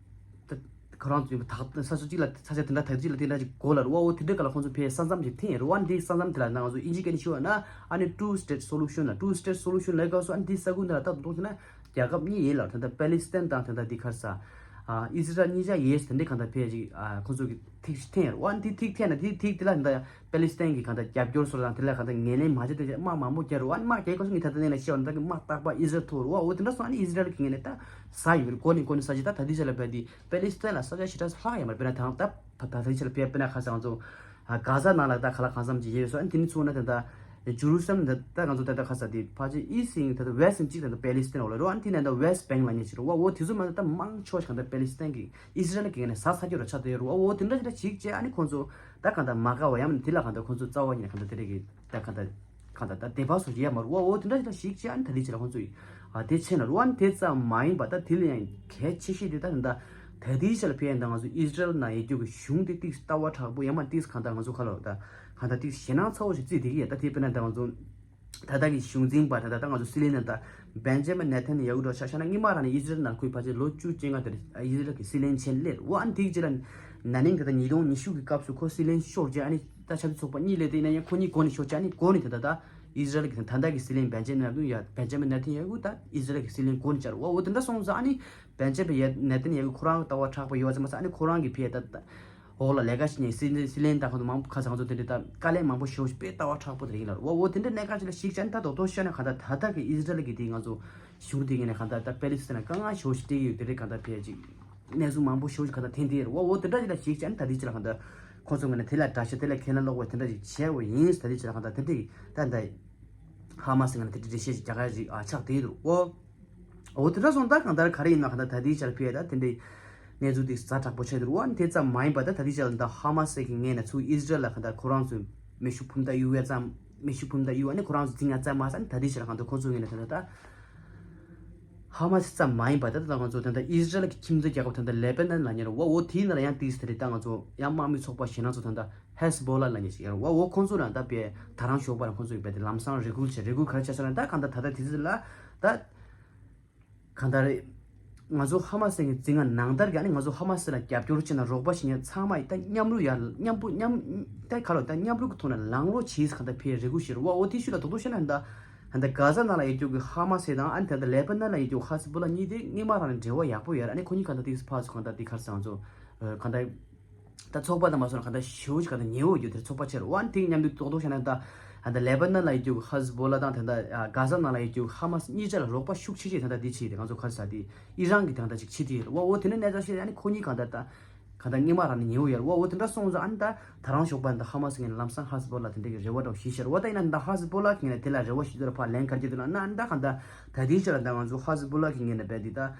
ད་ཁོ་རང་ཚོ་ད་ས་ས་གཅིག་ལ་ས་ཆ་དེ་འདྲ་ཐག་གཅིག་ལ་དེ་འདྲ་ཅིག་གོ་ལ་རུ་བ་འོ་དེ་འདྲའི་ག་ལ་ཁོང་ཚོ་ཕེ་ས་མཚམས་ཅིག་འཐེན་རུ་བ་འདི་ས་མཚམས་དེ་ལ་ན་ང་ཚོ་ཨིན་ཇི་སྐད་ནས་ཞུ་བ་ན་ཨ་ནི་two state solution ལ་two state solution ལ་ག་སོ་ཨ་ནི་འདི་ས་ཁུལ་འདི་ལ་ད་དུང་དེ་ན། རྒྱལ་ཁབ་གཉིས་ཡིན་ལ་ད་ལྟ་པེ་ལི་སི་ཐན་དང་ད་ལྟ་འདི་ག་རེ་ཟ། ཨ་ཨི་ཟི་རལ་གཉིས་ཆ་ཡེས་དེ་འདྲའི་གང་ལྟར་ཕེ་ཅིག་ཨ་ཁོང་ཚོ་གི་ཐིག་འཐེན་ཡོད་རེད་བ། ཨ་ནི་དེ་ཐིག་འཐེན་ན་དེ་ཐིག་དེ་ལ་ད་ལྟ་པེ་ལི་སི་ཐན་གི་གང་ལྟར་རྒྱབ་སྐྱོར་སོགས་དང་དེ་ལ་གང་ལྟར་ངོས་ལེན་མ་བྱེད་དེ་དམག་མང་པོ་རྒྱག་རེད་བ། ཨ་ནི་དམག་རྒྱག་སྐབས་སུ་ངས་ད་ལྟ་ནས་ལ་བཤད་པ་ནི་ད་གི་དམག་རྟག་པར་ཨི་ཟི་རལ་ཐུག་རེད་བ། འོ་དེ་འདྲ་སོང་ཨ་ནི་ཨི་ཟི་རལ་གི་ངོས་ནས་ད་ཟ་ཡོད་རེད། གོ་ནི་གོ་ནི་ས་ཅིག་ད་ད་དེ་ཆ་ལ་བས་དེ་པེ་ལི་སི་ཐན་ལ་ས་ཆ་ཞེ་དྲག་ལྷག་ཡོད་མ་རེད། དཔེར་ན་ད་ད་ད་དེ་ཆ་ལ་བས་དཔེར་ན་ཁ་སང་ཚོ། ཨ་གྷ་ཟ་ནང་ལ་ད་ག་ལ་གང་འཚམ་ཅིག་ཡོད་སོང་། ཨ་ནི་དེ་ནི་ཚུགས་ན་ད་ལྟ་ཇུ་རུ་སི་ལམ་ད་ད་ང་ཚོ་ད་ལྟ་ག་ས་དེ་ཕལ་ཆེར་ཨི་སི་ཡིན་ད་ལྟ་ཝེ་སི་ཡིན་གཅིག་ད་ལྟ་པེ་ལི་སི་ཐན་འོག་ལ་རོ། ཨ་ནི་དེ་ནས་ད་ཝེ་སི་བེང་ལ་ཉེ་ཆེ་རོ་བ། འོ་དེ་ཚོ་མ་ད་ལྟ་མང་ཆོག་ཞིག་གང་ལྟར་པེ་ལི་སི་ཐན་གི་ཨི་སི་རལ་གི་ངོས་ནས་ཟ་ཚར་རྒྱུ་ར་ཆགས་བསྡད་ཡོད་རོ་བ། འོ་དེ་འདྲ་ཞིག་ད་ཞིག་བྱས་ཨ་ནི་ཁོང་ཚོ་ད་གང་ལྟར་མ་དགའ་བ་ཡང་མིན་དེ་ལ་གང་ལྟར་ཁོང་ཚོ་རྩ་བ་ཉིད་ནས་གང་ལྟར་དེ་རེད་གི་ད་གང་ལྟར། གང་ལྟར་ད་དད་པ་སོགས་ཡོད་མ་རེད་བ། འོ་དེ་འདྲ་ཞིག་ལ་ཞིག་བྱས་ཨ་ནི་ད་ལྟའི་ཆ་ལ་ཁོང་ཚོ་ཡིས་ཨ་དེ་བྱས་ན་རུ་ཨ་ནི་དེ་ཙམ་མ་ཡིན་པ་ད་དེ་ལ་ཡང་གལ་ཆེ་ཤོས་དེ་ད་ད་ད་ལྟའི་ཆ་ལ་ཕེབས་ཡ་ད་ང་ཚོ་ཨི་སི་རལ་ནང་ཡོད་རྒྱུ་གི་གཞུང་དེ་ཏིག་ལྟ་བ་དྲག་པོ་ཡང་མ་ཏིག་གང་ལྟར་ང་ཚོ་ཁ་ལོ་ད་གང་ལྟར་ཏིག་ཞེད་སྣང་ཚ་བོ་ཞིག་བརྩིས་བསྡད་ཀྱི་ཡོད། ད་དེ་དཔེར་ན་ད་ང་ཚོ་ད་ལྟ་གི་གཞུང་འཛིན་པ་ད་ད་ད་ང་ཚོ་སྲིད་བློན་ནང་ད་བན་ཇ་མིན་ནེ་ཐན་ཡ་ཧུ་འདྲ་ཆ་བཞག་ན་སྔོན་མ་རང་ནས་ཨི་སི་རལ་ནང་ཁོས་ཕལ་ཆེར་ལོ་བཅུ་བཅོ་ལྔ་དེར་ཨི་སི་རལ་གི་སྲིད་བློན་བྱས་སླེབས་རེད་བ། ཨ་ནི་དེ་གི་རྗེས་ལ་ན་ནིང་ད་ལྟ་ཉིས་སྟོང་ཉི་ཤུ་གི་སྐབས་སུ་ཁོ་སྲིད་བློན་ཤོར་རྗེས་ཨ་ནི། ད་ཆབ་སྲིད་ཚོགས་པ་གཉིས་སླེབས་དེ་ཡིན་ན་ཡང་ཁོ་གཉིས་འགོ་ནས་ཤོར་ཆ་ནི་འགོ་ནས་དེ་ད་ལྟ་ཨི་ཟི་རལ་གྱི་ད་ལྟ་གི་སྲིད་བློན་བན་ཇ་མིན་ནེ་ཐན་ཡ་ཧུ་ཡ་བན་ཇ་མིན་ནེ་ཐན་ཡ་ཧུ་ད་ཨི་ཟི་རལ་གྱི་སྲིད་བློན་འགོ་ནས་བཅར་བ། འོ་དེ་འདྲ་སོང་ཙང་ཨ་ནི་བན་ཇ་མིན་ནེ་ཐན་ཡ་ཧུ་ཁོ་རང་ལྟ་བ་དྲག་པོ་ཡོད་ཙམ་མ་ཟད་ཨ་ནི་ཁོ་རང་གི་ཕིའ་ད་ད་འོག་ལ་ལས་ཀ་བྱེད་མཁན་སྲིད་སྲིད་བློན་དང་ཁོང་ཚོ་མང་པོ་ཁ་ཚང་ཚོ་དེ་འདྲ་ད་དཀའ་ལས་མང་པོ་ཞེ་པོ་ཞིག་དཔེ་ལྟ་བ་དྲག་པོ་དེ་ཡིན་ལ་འོ་འོ་དེ་འདྲ་གནད་འགག་ཅིག་ལ་ཞིག་བྱས་ནས་ད་རྡོག་རྡོག་བཤད་ན་ག་ད་ད་ལྟ་གི་ཨི་ཟི་རལ་གྱི་དེ་ང་ཚོ་གཞུང་དེ་ངོས་ནས་ག་ད་ད་པེ་ལི་སི་ཐན་ལ་དཀའ་ངལ་ཞེ་པོ་ཞིག་སྤྲད་ཀྱི་ཡོད་དེ་རེད། ག་ད་ཕིའ་ཅིག་གནས་ཚུལ་མང་པོ་ཞེ་པོ་ཞིག་ག་ད་ཐོན་དེ་རེད་བ། འོ་དེ་འདྲ་ཅིག་ལ་ཞིག་བྱས་ནས་ད་དེ་ཅིག་ལ་ག་ད་ ཁོང་ཚོ་ངོས་ནས་དེ་ལ་དགྲ་ཤ་དེ་ལ་ཁས་ལེན་ལོག་པའི་དེ་འདྲ་ཞིག་བྱས་པ་ཡིན། ད་དེ་ཕྱིར་གང་ལྟར་དེ་འདྲ་ད་ད་ཧ་མ་སི་ངོས་ནས་དེ་འདྲ་འགྲེལ་བཤད་ཅིག་རྒྱག་ཡ་ཅིག་ཨ་ཆགས་བསྡད་འདུག་ཨོ། འོ་དེ་འདྲ་སོང་ད་གང་ལྟར་ག་རེ་ཡིན་ན་གང་ལྟར་ད་དེའི་ཆར་ཕེ་ད་དེ་འདྲའི་གནས་ཚུལ་དེ་ཛ་དྲག་པོ་ཆགས་འདུག་ཨ་ནི་དེ་ཙམ་མ་ཡིན་པ་ད་ད་དེའི་ཆར་ད་ཧ་མ་སི་གི་ངོས་ནས་ཚུར་ཨི་ཟི་རལ་ལ་གང་ལྟར་ཁོ་རང་ཚོའི་མེ་ཤུགས་འཕུར་མདའ་གཡུག་ཡ་ཙམ་མེ་ཤུགས་འཕུར་མདའ་གཡུག་ཨ་ནི་ཁོ་རང་ཚོ་འཛིང་ཡ་ཙམ་མ་ཟད་ནི་ད་དེའི་ཆར་གང་ལྟར་ཁོ་ཚོའི་ངོས་ནས་ད་ད་ད། ཧ་མ་སི་ཙམ་མ་ཡིན་པ་ད་ལྟ་ང་ཚོ་ད་ལྟ་ཨི་ཟི་རལ་གྱི་ཁྱིམ་མཚེས་རྒྱལ་ཁབ་ད་ལྟ་ལེ་པ་ནན་ལབ་མཁན་རེད་བ། འོ་དེའི་ནང་ལ་ཡང་ཏིག་ཙམ་དེ་རེད། ད་ང་ཚོ་ཡང་དམག་མི་ཚོགས་པ་གཞན་ཚོ་ད་ལྟ་ཧེ་ཟི་བོ་ལ་ལབ་མཁན་ཞིག་ཡོད་རེད་བ། འོ་ཁོང་ཚོ་ལ་ད་དཔེ་ད་རང་ཞོགས་པ་ལ་ཁོང་ཚོ་ཡིན་པ་དེ་ལམ་སང་རེ་སྐུལ་བྱས། རེ་སྐུལ་ག་རེ་བྱས་ཟེར་ན་ད་གང་ལྟར་ད་ལྟ་དེ་ཚོ་ལ་ད་གང་ལྟར་ང་ཚོ་ཧ་མ་སི་གི་འཛིང་ང་ནང་ལྟར་གྱི་ཨ་ནི་ང་ཚོ་ཧ་མ་སི་ལ་རྒྱབ་སྐྱོར་བྱས་ན་རོགས་པ་བྱེད་མཁན་ཚང་མ་ཡིས་ད་མཉམ་རུབ་ཡར་མཉམ་པོ་མཉམ་ད་ག་ལ་ད་མཉམ་རུབ་ཀྱི་ཐོག་ནས་ལངས་རོགས་བྱེད་ཟེར་གང་ལྟར་ཕེ་རེ་སྐུལ་བྱས་རེད་བ། འོ་དེ་ཤུལ་ལ་རྡོག་རྡོག་བཤད་ན་ད། ད་ལྟ་གྷ་ཟ་ནང་ལ་ཡོད་རྒྱུ་གི་ཧ་མ་སི་དང་ཨ་ནི་ད་ལྟ་ལེ་པ་ནན་ལ་ཡོད་རྒྱུ་གི་ཧ་ཟི་བོ་ལ་གཉིས་དེ་སྔོན་མ་རང་ནས་འབྲེལ་བ་ཡག་པོ་ཡོད་རེད། ཨ་ནི་ཁོ་གཉིས་གང་ལྟར་ཏིག་ཙམ་ཕར་ཚུར་གང་ལྟར་ཏིག་ཁར་སང་ཚོ་གང་ལྟར་ད་ཚོགས་པ་དང་མ་སོང་ན་གང་ལྟར་ཞེ་པོ་ཅིག་གང་ལྟར་ཉེ་བོ་ཡོད་རྒྱུ་དེར་ཚོགས་པ་ཆེ་རུ་ཨ་ནི་དེ་མཉམ་དུ་རྡོག་རྡོག་བཤད་ན་ད་ད་ལྟ་ལེ་པ་ནན་ལ་ཡོད་རྒྱུ་གི་ཧ་ཟི་བོ་ལ་དང་ད་ལྟ་གྷ་ཟ་ནང་ལ་ཡོད་རྒྱུ་གི་ཧ་མ་སི་གཉིས་ཆ་ལ་རོགས་པ་ཤུགས་ཆེ་ཆེ་ད་ལྟ་དེ་བྱས་ཏེ་ང་ཚོ་ཁར་ས་དེ་ཨི་རན་གྱི་ད་གང་ལྟར་ཅིག་བྱེད་དེ་ཡོད་རེད་བ། འོ་དེ་ནས་གནས་ཚུལ་བཤད་ཨ་ནི་ཁོ་གཉིས་གང་ལྟར་ད། གང་ལྟར་སྔོན་མ་རང་ནས་ཉེ་བོ་ཡོད་རེད་བ། འོ་དེ་འདྲ་སོང་ཙང་ཨ་ནི་ད་ད་རང་ཞོགས་པ་ད་ཧ་མ་སི་ངོས་ནས་ལམ་སང་ཧ་ཟི་བོ་ལ་དེ་འདྲ་གི་རེ་བ་འདྲ་བོ་ཞིག་བཤད་རེད་བ། ད་ཡིན་ན་ད་ཧ་ཟི་བོ་ལ་གི་ངོས་ནས་དེ་ལ་རེ་བ་ཞིག་ཚོ་ལ་ཕར་ལན་ག་རེ་བརྒྱབ་འདུག་ལབ་ན་ཨ་ནི་ད་གང་ལྟར་ད་ལྟའི་ཆར་ལ་ད་ང་ཚོ་ཧ་ཟི་བོ་ལ་གི་ངོས་ནས་རྦད་དེ་ད་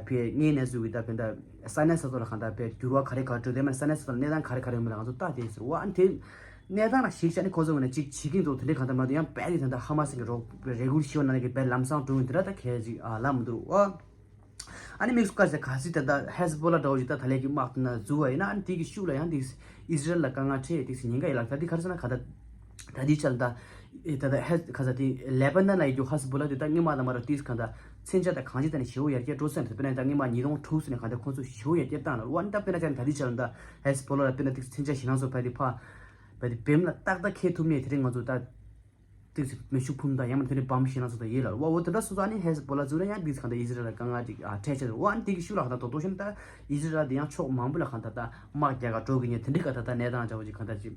ཕེ་ངའི་གནས་ཚུལ་གི་ད་ཕེ་ད་ས་གནས་ས་ཐོག་ལ་གང་ལྟར་ཕེ་འགྱུར་བ་ག་རེ་ག་རེ་འགྲོ་དེ་མ་ས་གནས་ས་ཐོག་ལ་གནས་སྟངས་ག་རེ་ག་རེ་ཡོད་མེད་ལ་ང་ཚོ་ལྟ་དེ་ཟེར་བ། ཨ་ནི་དེ་གནས་སྟངས་ལ་གཞིགས་བྱས་ནས་ཁོ་ཚོ་ངོས་ནས་ཅིག་བྱེད་ཀྱིན་འདུག་དེ་འདྲའི་གང་ལྟར་མ་གཏོགས་ཡང་རྦད་དེ་ད་ལྟ་ཧ་མ་སི་གི་རོགས་རེ་སྐུལ་ཞུ་བ་ན་གི་རྦད་ལམ་སང་འགྲོ་ཡིན་དེ་འདྲ་ད་གལ་ཅིག་ལབ་མི་འདུག་བ། ཨ་ནི་དམིགས་སུ་བཀར་ཟེར་ག་སྲིད་ད་ལྟ་ཧེ་ཟི་བོ་ལ་འདྲ་བོ་ཞིག་ད་ད་ལས་ཀྱི་དམག་དེ་ན་འཛུལ་བ་ཡིན་ན་ཨ་ནི་དེ་གི་ཤུགས་ལ་ཡང་དེ་ཨི་ཟི་རལ་ལ་དཀའ་ངལ་འཕྲད་དེ་ཉེན་ཁ་ཡོད་ལ། ད་དེ་ག་རེ་ཟེར་ན་ག་ད་ད་དེའི་ཆར་ད་ད་ད་ཧེ་ག་ས་དེ་ལེ་པ་ནན་ལ་ཡོད་རྒྱུ་ཧེ་ཟི་བོ་ལ་དེ་ད་སྔོན་མ་དང་མ་ར་དེ་ག་ད་མཚོན་ཆ་དང་གང་ཅི་ད་ནི་ཞེ་བོ་ཡར་རྒྱས་འགྲོ་སོང་། དཔེར་ན་ད་སྔོན་མ་ཉིས་སྟོང་དྲུག་ཙམ་ནས་ག་ད་ཁོང་ཚོ་ཞེ་བོ་ཡར་རྒྱས་བཏང་ལ་བ། ད་དཔེར་ན་ད་དེའི་ཆར་ད་ཧེ་ཟི་བོ་ལ་དཔེར་ན་དེ་མཚོན་ཆ་ཞེ་ན་སོ་ཕ་དེ་ཕ་བ་དེ་བེམ་ལ་ཏག་ཏག་ཁེལ་ཐུབ་ནས་དེ་རིང་ང་ཚོ་ད། ཏིག་ཙི་མེ་ཤུགས་འཕུར་མདའ་ཡང་མིན་དེ་འདྲའི་བམ་ཞེ་ན་སོ་ད་ཡིན་ལ་བ། འོ་དེ་འདྲ་སོ་སོ་ཨ་ནི་ཧེ་ཟི་བོ་ལ་ཚུར་ཡང་ཏིག་ཙི་གང་ལྟར་ཨི་ཟི་རལ་ལ་དཀའ་ངལ་ཅིག་ཨ་འཕྲད་ཆེ་བ། ཨ་ནི་དེ་གི་ཤུགས་ལ་གང་ལྟར་རྡོག་རྡོག་བཤད་ན་ད་ཨི་ཟི་རལ་དེ་ཡང་ཕྱོགས་མང་པོ་ལ་གང་ལྟར་ད་དམག་རྒྱག་ག་འགྲོ་གི་ཉེ་དེ་འདྲའི་གང་ལྟར་ད་གནས་སྟངས་འདྲ་བོ་ཅིག་གང་ལྟར་ཅིག་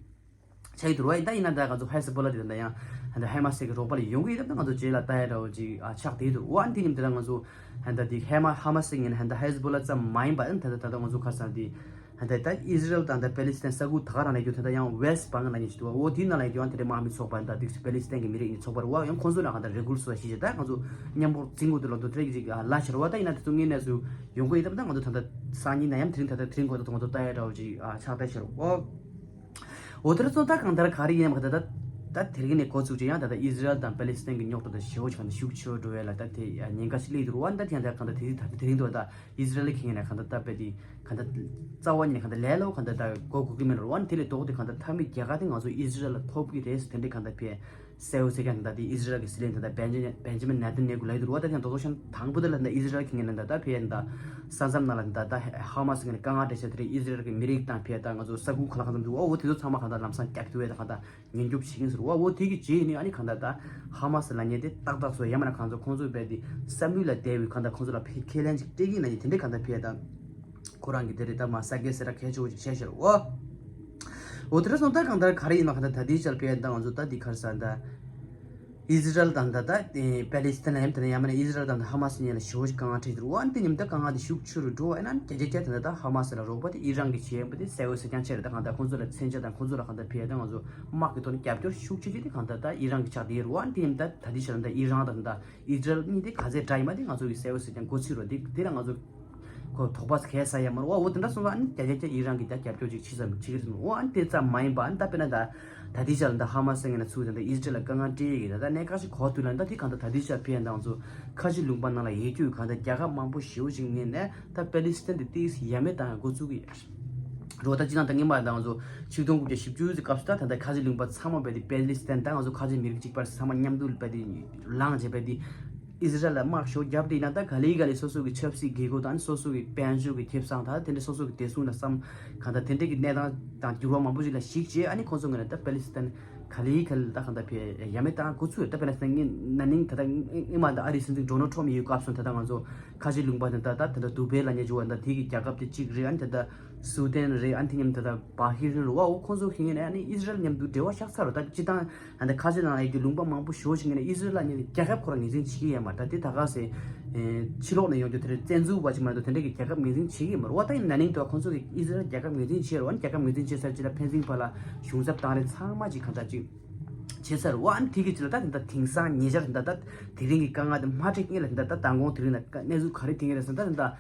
ཆགས་ཀྱི་འདུག་ར། ཡིན་ད་ཡིན་ན་ད་ང་ཚོ་ཧེ་ཟི་བོ་ལ་དེ་ད་ཡང་ད་ཧེ་མ་སི་གི་རོགས་པ་ལ་ཡོང་གི་ཡིན་སྟབས་ད་ང་ཚོ་རྗེས་ལ་ལྟ་ཡ་འདྲ་བོ་ཅིག་ཨ་ཆགས་བསྡད་འདུག་འོ་ཨ་ནི་དེ་ཉིན་དེ་ལ་ང་ཚོ་ཧན་ད་དེ་ཧེ་མ་ཧ་མ་སི་ངན་ཧན་ད་ཧེ་ཟི་བོ་ལ་ཙམ་མ་ཡིན་པ་ཨ་ནི་ད་ད་ད་ད་ང་ཚོ་ཁ་སང་དེ། ད་ལྟ་ཨི་ཟི་རལ་དང་ད་པེ་ལི་སི་ཐན་ས་ཁུལ་ད་ག་རང་ལ་ཡོད་ད་ལྟ་ཡང་ཝེ་སི་བྷང་ལ་ཉེ་ཞིག་འདུག་འོ་དེའི་ནང་ལ་ཡོད་ཡང་དེ་འདྲའི་དམག་མི་ཚོགས་པ་ད་ཏིག་ཙི་པེ་ལི་སི་ཐན་གྱི་མི་རིགས་ཀྱི་ཚོགས་པ་རེད་བ། ཡང་ཁོང་ཚོ་ལ་གང་ལྟར་རེ་སྐུལ་སོགས་བྱས་བྱས་ད་ང་ཚོ་མཉམ་པོ་འཛིང་དགོས་འདུག་ལབ་འདུག་དེ་འདྲ་ཅིག་ལབ་བྱས་རེད་བ། ད་ཡིན་ན་དེ་ཚོ་ངའི་གནས་ཚུལ་ཡོང་གི་ཡོད་སྟབས་ད་ང་ཚོ་ད་ལྟ་སང་ཉིན་ན་ཡང་དེ་རིང་ད་ལྟ་དེ་རིང་འགོ་ད་ང་ཚོ་ལྟ་ཡ་འདྲ་བོ་ཅིག་ཆགས་བསྡད་བྱས་རེད་བ། འོ་དེ་ར་ཚོ་ད་གང་ལྟར་ག་རེ་ཡིན་ནམ་ག་ད་ད་ད་དེ་རིང་ནས་འགོ་བཙུགས་ཀྱི་ཡང་ད་ད་ཨི་ཟི་རལ་དང་པེ་ལི་སི་ཐན་གྱི་རྙོག་དྲ་ད་ཞེ་བོ་ཅིག་གང་ལྟར་ཤུགས་ཆེ་བོ་འགྲོ་ཡ་ལ་ད་དེ་ཉེན་ཁ་ཞིག་སླེབས་འདུག་རེད་བ། ད་དེ་ཡང་ད་གང་ལྟར་དེ་ད་དེ་རིང་དུ་ད། ཨི་ཟི་རལ་གྱི་ངོས་ནས་གང་ལྟར་ད་དཔེ་དེ་གང་ལྟར་རྩ་བ་ཉིད་ནས་གང་ལྟར་ལས་སླ་བོ་གང་ལྟར་ད་གོ་དགོས་ཀྱི་མེད་རེད་བ། དེ་ལས་ལྡོག་སྟེ་གང་ལྟར་མཐའ་མའི་རྒྱལ་ཁ་དེ་ང་ཚོ་ཨི་ཟི་རལ་ལ་ཐོབ་ཀྱི་རེད་ཟེར་དེ་འདྲའི་གང་ལྟར་དཔེ་གསལ་བོ་གསལ་རྐྱང་གང་ལྟར་དེ་ཨི་ཟི་རལ་གྱི་སྲིད་བློན་ད་ལྟ་བེན་ཇི་བེན་ཇི་མིན་ནེ་ཐན་ཡ་ཧུ་ལབ་ཀྱི་འདུག་རེད་བ། ད་དེ་ཡང་རྡོག་རྡོག་བཤད་ན་དང་པོ་དེ་ལ་ད་ཨི་ཟི་རལ་གྱི་ངོས་ནས་ད་ད་དཔེ་ད་ས་མཚམས་ནང་ལ་ད་ད་ཧ་མ་སི་ངོས་ནས་དཀའ་ངལ་འཕྲད་ཤག་དེ་རིང་ཨི་ཟི་རལ་གྱི་མི་རིགས་དང་དཔེ་ད་ང་ཚོ་ས་ཁུལ་ག་ལ་གང་འཚམ་འདུག་འོ་འོ་དེ་ཚོ་ཚང་མ་གང་ལྟར་ལམ་སང་རྒྱག་ཐུབ་ཡས་ད་གང་ལྟར། ཉེན་སྐྱོབ་བྱེད་ཀྱིན་ཟེར་བ། འོ་དེ་གི་རྗེས་ནི་ཨ་ནི་གང་ལྟར་ད་ཧ་མ་སི་ལབ་མཁན་དེ་ཏག་ཏག་ཚོ་ཡ་མ་ན་གང་ཚོ་ཁོང་ཚོ་རྦད་དེ་བསམ་ཡུལ་ལ་བསྡད་པའི་གང་ལྟར་ཁོང་ཚོ་ལ་ཕ་ཁས་ལེན་ཅིག་སྤྲད་ཀྱིན་ལབ་མཁན་དེ་འདྲའི་གང་ལྟར་ཕ་ད་ཁོ་རང་གི་དེ་རེད་ད་མ་ས་གེ་སེ་ར་གལ་ཆེ་བོ་ཅིག་བྱས་ཤར་འོ། འོ་དེ་འདྲ་སོང་ད་གང་ལྟར་ག་རེ་ཡིན་ན་གང་ལྟར་ད་དེའི་ཆར་ཕ་ད་ང་ཚོ་ད་དེ་ག་རེ་ཟེར་ད། ཨི་ཟི་རལ་དང་ད་ད་པེ་ལི་སི་ཐན་ལ་ཡ་མ་དེ་ནས་ཡ་མ་ན་ཨི་ཟི་རལ་དང་ཧ་མ་སི་གཉིས་ལ་ཞེ་བོ་ཞིག་དཀའ་ངལ་འཕྲད་ཀྱི་འདུག་འོ་ཨ་ནི་དེ་ཉིན་ད་དཀའ་ངལ་དེ་ཤུགས་ཆེ་རུ་འགྲོ་བ་ཡིན་ན་བརྒྱ་ཆ་བརྒྱ་དེ་འདྲ་ད་ཧ་མ་སི་ལ་རོགས་པ་དེ་ཨི་རན་གྱིས་བྱས་ཡིན་པ་དེ་གསལ་བོ་གསལ་རྐྱང་ཆེ་རེད། ད་གང་ལྟར་ཁོང་ཚོ་ལ་མཚོན་ཆ་དང་ཁོང་ཚོ་ལ་གང་ལྟར་ཕ་ད་ང་ཚོ་དམག་གི་ཐོག་ནས་རྒྱབ་སྐྱོར་ཤུགས་ཆེ་ཆེ་དེ་གང་ལྟར་ད་ཨི་རན་གྱིས་ཆགས་བསྡད་ཡོད་རེད་བ། ཨ་ནི་དེ་ཉིན་ད་ད་ལྟའི་ཆར་ད་ཨི་རན་དང་ད་ཨི་ཟི་རལ་གཉིས་དེ་ག་ཚད་འདྲ་ཡིན་པ་དེ་ང་ཚོ་གི་གསལ་བོ་གསལ་རྐྱང་མགོ་ཚོས་རོགས་དེ་དེ་ལ་ང་ཚོ་ཁོ་དོགས་པ་གས་ས་ཡ་མ་རེད་བ། འོ་དེ་འདྲ་སོང་ཙང་ཨ་ནི་བརྒྱ་ཆ་བརྒྱ་ཨི་རན་གྱིས་ད་རྒྱབ་སྐྱོར་ཅིག་བྱེད་ཙམ་བྱེད་ཀྱི་རེད་མོད། འོ་ཨ་ནི་དེ་ཙམ་མ་ཡིན་པ་ཨ་ནི་ད་དཔེར་ན་ད་ད་ལྟའི་ཆར་ད་ཧ་མ་སི་ངོས་ནས་ཚུར་ད་ད་ཨི་ཟི་རལ་ལ་དཀའ་ངལ་སྤྲད་ཡས་ཀྱི་ད་ད་གནད་འགག་ཅིག་གོ་དུས་ལ་ད་དེ་གང་ལྟར་ད་ལྟའི་ཆར་ཕ་ད་ང་ཚོ་ཁ་ཆེ་ལུང་པ་ནང་ལ་ཡོད་རྒྱུ་གང་ལྟར་རྒྱལ་ཁབ་མང་པོ་ཞེ་བོ་ཞིག་ངོས་ནས་ད་པེ་ལི་སི་ཐན་དེ་ཏིག་ཙམ་ཡ་མེད་བཏང་ཡ་འགོ་བཙུགས་ཀྱི་ཡོད་རེད་བ། ད་སྤྱིར་བཏང་ད་སྔོན་མ་ད་ང་ཚོ་ཆིག་སྟོང་དགུ་བརྒྱ་བཞི་བཅུ་ཙམ་སྐབས་སུ་ད་ད་ལྟ་ཁ་ཆེ་ལུང་པ་ཚང་མ་རྦད་དེ་པེ་ལི་སི་ཐན་ད་ང་ཚོ་ཁ་ཆེ་མི་རིགས་གཅིག་པ་ཚང་མ་མཉམ་དུ་རྦད་དེ་ལངས་བྱས་རྦད་དེ་ཨི་ཟི་རལ་ལ་དམག་ཤོག་བརྒྱབ་དེ་ཡིན་ན་ད་ག་ལེ་ག་ལེ་སོ་སོ་གི་ཆབ་སྲིད་དགོས་མཁོ་དང་སོ་སོ་གི་དཔལ་འབྱོར་གྱི་ཁེ་བཟང་དང་དེ་འདྲ་སོ་སོ་གི་བདེ་སྲུང་ལ་བསམ་གང་ལྟར་དེ་འདྲ་གི་གནས་སྟངས་དང་འགྱུར་བ་མང་པོ་ཞིག་ལ་གཞིགས་བྱས་ཨ་ནི་ཁོང་ཚོ་ངོས་ནས་ད་པེ་ལི་སི་ཐན་ག་ལེ་ག་ལེ་ད་གང་ལྟར་ཕ་ཡ་མེད་བཏང་འགོ་ཚུགས་ཡོད། ད་པེ་ལི་སི་ཐན་ན་ནིང་ད་ལྟ་སྔོན་མ་ད་ཨ་རིའི་སྲིད་འཛིན་ཌོ་ནལ་ཊམ་ཡོད་སྐབས་སུ་ད་ལྟ་ང་ཚོ་ཁ་ཆེ་ལུང་པ་དེ་ད་ད་ད་ལྟ་དུ་བེ་ལབ་མཁན་ཅིག་ཡོད་ད་དེ་གི་རྒྱལ་ཁབ་དེ་གཅིག་རེད། ཨ་ནི་ད་ལྟ་ སུའུ་ཏན་རེད། ཨ་ནི་དེ་མཉམ་དུ་ད་བྷ་ཧི་རིན་རེད་བ། འོ་ཁོང་ཚོ་ཁེ་ངེ་ནས་ཨ་ནི་ཨི་ཟི་རལ་མཉམ་དུ་འབྲེལ་བ་བཞག་ཚར་རོ། ད་སྤྱི་བཏང་ཨ་ནི་ཁ་ཆེ་ནང་ལ་ཡོད་རྒྱུ་ལུང་པ་མང་པོ་ཞེ་པོ་ཞིག་ངེ་ནས་ཨི་ཟི་རལ་ལ་ནི་རྒྱལ་ཁབ་ཁོ་རང་ངོས་འཛིན་བྱེད་ཀྱི་ཡོད་མ་རེད། ད་དེ་ད་ག་སེ་ཕྱི་ལོགས་ནས་ཡོང་རྒྱུ་དེ་རེད། བཙན་འཛུལ་བ་ཅིག་མ་གཏོགས་དེ་འདྲ་གི་རྒྱལ་ཁབ་ངོས་འཛིན་བྱེད་ཀྱི་ཡོད་མ་རེད་བ། ད་ཡིན་ན་ནིང་དུ་ཁོང་ཚོ་གི་ཨི་ཟི་རལ་རྒྱལ་ཁབ་ངོས་འཛིན་བྱས་རོ། ཨ་ནི་རྒྱལ་ཁབ་ངོས་འཛིན་བྱས་ཚར་རྗེས་ལ་ཕན་ཚུན་བར་ལ་གཞུང་ཚབ་དང་རེད་ཚང་མ་ཅིག་གང་ལྟར་ཅིག་བྱས་ཚར་རོ། ཨ་ནི་དེ་གི་རྗེས་ལ་ད་དེ་འདྲ་དེང་སང་ཉེ་ཆར་དེ་འདྲ་ད་དེ་རིང་གི་དཀའ་ངལ་དེ་མ་འཕྲད་སྔོན་ལ་དེ་འདྲ་ད་མདང་དགོང་དེ་རིང་ལ་གནས་ཚུལ་ག་རེ་ཐོན་གྱི་རེད་ཟེར་ན། ད་དེ་འདྲ་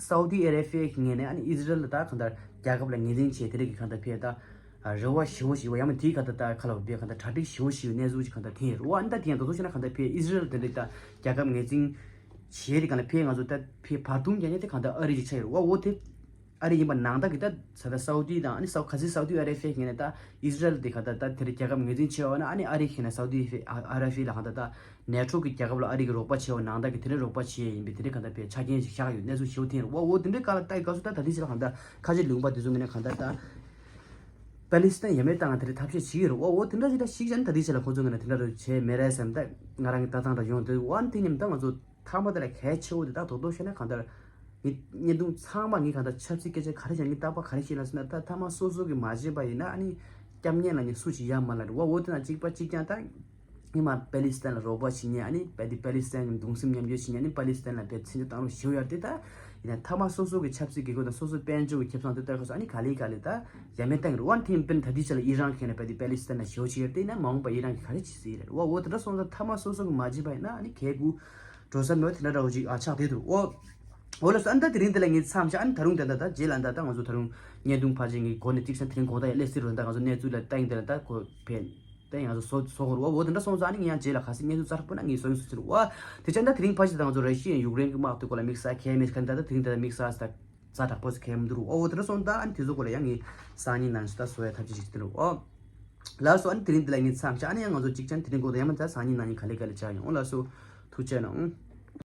སའུ་ཏི་ཨ་རེ་བྷི་ཡ་གི་ངོས་ནས་ཨ་ནི་ཨི་ཟི་རལ་ལ་ད་གང་ལྟར་རྒྱལ་ཁབ་ལ་ངོས་འཛིན་བྱས་དེ་རིགས་ཀྱི་གང་ལྟར་ཕེ་ད་རེ་བ་ཞེ་པོ་ཞིག་ཡོད་ཡང་མིན་དེའི་གང་ལྟར་ད་ཁ་ལ་བབས་པའི་གང་ལྟར་གྲ་སྒྲིག་ཞེ་པོ་ཞིག་ཡོད་གནས་ཚུལ་ཅིག་གང་ལྟར་ཐོན་ཡོད་རེད་བ། ཨ་ནི་ད་དེ་ཡང་དེ་ཚོ་བཤད་ན་གང་ལྟར་ཕེ་ཨི་ཟི་རལ་དེ་འདྲ་ད་རྒྱལ་ཁབ་ངོས་འཛིན་བྱས་དེ་གང་ལྟར་ཕེ་ང་ཚོ་ད་ཕེ་བར་འདུམ་རྒྱག་མཁན་དེ་གང་ལྟར་ཨ་རི་ཅིག་ཆགས་ཡོད་རེད་བ། འོ་དེ་ཨ་རི་ཡིན་པ་ནང་ལྟར་གྱི་ད་ས་ད་སའུ་ཏི་དང་ཨ་ནི་སའུ་ག་ཚོད་སའུ་ཏི་ཨ་རེ་བྷི་ཡ་ངོས་ནས་ད་ཨི་ཟི་རལ་དེ་ག་ད་ད་དེར་རྒྱལ་ཁབ་ངོས་འཛིན་བྱས་པ་ན་ཨ་ནི་ཨ་རི་ཁེ་ན་སའུ་ཏི་ཨ་རེ་བྷི་ཡ་ལ་གང་ད་ད་ནེ་ཊོ་གི་རྒྱལ་ཁབ་ལ་ཨ་རི་གི་རོགས་པ་བྱས་པ་ནང་ལྟར་གྱི་དེ་འདྲའི་རོགས་པ་བྱས་ཡིན་པའི་དེ་འདྲའི་གང་ད་པའི་ཆ་རྐྱེན་ཞིག་བཞག་ཡོད་གནས་ཚུལ་ཞིག་ཐོན་རེད་བ། འོ་དེ་འདྲའི་སྐབས་ལ་ད་ག་ཚོད་ད་ད་ལྟའི་ཆ་ལ་གང་ད་ཁ་ཆེ་ལུང་པ་དེ་ཚོ་ངོས་ནས་གང་ད་ད་པ་ལི་སི་ཐན་ཡ་མེད་བཏང་དེ་འདྲའི་ཐབས་ཤེས་བྱེད་ཀྱི་རེད་བ། འོ་དེ་འདྲ་ཞིག་ད་ཞིག་བྱས་ན་ད་ལྟའི་ཆ་ལ་ཁོང་ཚོ་ངོས་ནས་དེ་འདྲ་རེ་བྱས་མེད་རེད་བསམ། ད་ང་རང་གི་ལྟ་སྟངས་འདྲ་ཡོང་དུས་འོ་ཨ་ནི་དེ་མཉམ་ད་ང་ཚོ་མཐའ་མ་དེ་ལ་གལ་ཆེ་བོ་དེ་དག་རྡོག་རྡོག་བཤད་ན་གང་ལྟར། ངས་བརྙན་ཐུང་ཚང་མ་ངས་གང་ལྟར་ཆབ་སྲིད་སྐད་ཆ་ག་རེ་བཤད་ངས་རྟག་པར་ག་རེ་བཤད་ལ་ཟེར་ན། ད་མཐའ་མ་སོ་སོ་གིས་མ་བྱས་པ་ཡིན་ན་ཨ་ནི་སྐྱབས་གནས་ལ་ནི་སུ་ཞིག་ཡ་མ་ལ་རེད་བ། འོ་དེ་ན་གཅིག་པ་གཅིག་རྐྱང་ད་ངས་མ་པ་ལི་སི་ཐན་ལ་རོགས་པ་བྱེད་མཁན་ཨ་ནི་པ་དེ་པ་ལི་སི་ཐན་གྱི་གདུང་སེམས་མཉམ་སྐྱེད་བྱེད་མཁན་ཨ་ནི་པ་ལི་སི་ཐན་ལ་བས་མཚན་ཆ་བཏང་རོགས་ཞེས་ཡོད་རེད་དེ། ད་ཡིན་ན་མཐའ་མ་སོ་སོ་གི་ཆབ་སྲིད་དགོས་མཁོ་དང་སོ་སོ་དཔལ་འབྱོར་གྱི་ཁེ་བཟང་དེ་ལྟར་ཁ་སོ་ཨ་ནི་ག་ལེ་ག་ལེ་ད་ཡ་མེད་བཏང་གི་རེད་བ། དེ་ཡིན་ཕན་ད་ལྟའི་ཆ་ལ་ཨི་རན་གྱི་ཁེ་ན་པ་དེ་པ་ལི་སི་ཐན་ལ་ཞེས་བྱེད་ཡོད་རེད་དེ། ཡིན་ན་མ་འོངས་པ་ཨི་རན་གྱིས་ག་རེ་བྱེད་སྲིད་རེད་བ། འོ་དེ་འདྲ་སོང་ཙང་མཐའ་མ་སོ་སོ་གིས་མ་བྱས་པ་ཡིན་ན་ཨ་ནི་གལ་དགུ་འགྲོ་ས་མེད་དེ་འདྲ་འདྲ་བོ་ཅིག་ཨ་ཆགས་བསྡད་འདུག་འོ། འོ་ལགས་སོ། ཨ་ནི་ད་དེ་རིང་འདི་ལ་ངས་མཚམས་བཞག་ཨ་ནི་ད་རུང་ད་ད་ད་རྗེས་ལ་ད་ད་ང་ཚོ་ད་རུང་བརྙན་ཐུང་ཕལ་ཆེར་ངས་འགོ་ནས་ཏིག་ཙམ་དེ་རིང་དགོང་དག་ཡ་སླེབས་སྲིད་རུང་ད་ང་ཚོ་གནས་ཚུལ་ལ་ལྟ་ཡིན་དེ་ལ་ད་གོ་ཕན་ད་ཡིན་ང་ཚོ་བཟོ་བཟོ་དགོས་རུང་བ། འོ་དེ་འདྲ་སོང་ཙང་ཨ་ནི་ངས་ཡང་རྗེས་ལ་ག་སེ་བརྙན་ཐུང་གསར་པ་ན་ངས་བཟོ་ཡིན་སུ་ཚུར་བ། དེ་ཆ་ད་དེ་རིང་ཕལ་ཆེར་ད་ང་ཚོ་ར་ཤི་ཡ་ཡུཀ་རེན་གྱི་དམག་དེ་སྐོར་ལ་དམིགས་བསལ་གལ་མེད་ཁ་ད་ད་དེ་རིང་ད་ད་དམིགས་བསལ་ད་ཛ་དྲག་པོ་ཞིག་གལ་མི་འདུག་འོ་དེ་འདྲ་སོང་ཙང་ཨ་ནི་དེ་ཚོ་སྐོར་ལ་ཡང་ངས་སང་ཉིན་ནང་ཞིག་ད་བཟོ་ཡ་ཐབས་ཤེས་ཞིག་དེ་རུ་འོ། ལགས་སོ། ཨ་ནི་དེ་རིང་འདི་ལ་ངས་མཚམས་བཞག་ཨ་ནི་ཡང་ང་ཚོ་གཅིག་ཆ་ནི་དེ་རིང་དགོང་དག་ཡང་མ་ཚར་སང་ཉིན་གནངས་ཉིན་ག་ལེ་ག་ལེ་བྱ་ཡོང་། འོ་ལགས་སོ། ཐུགས་རྗེ་གནང་།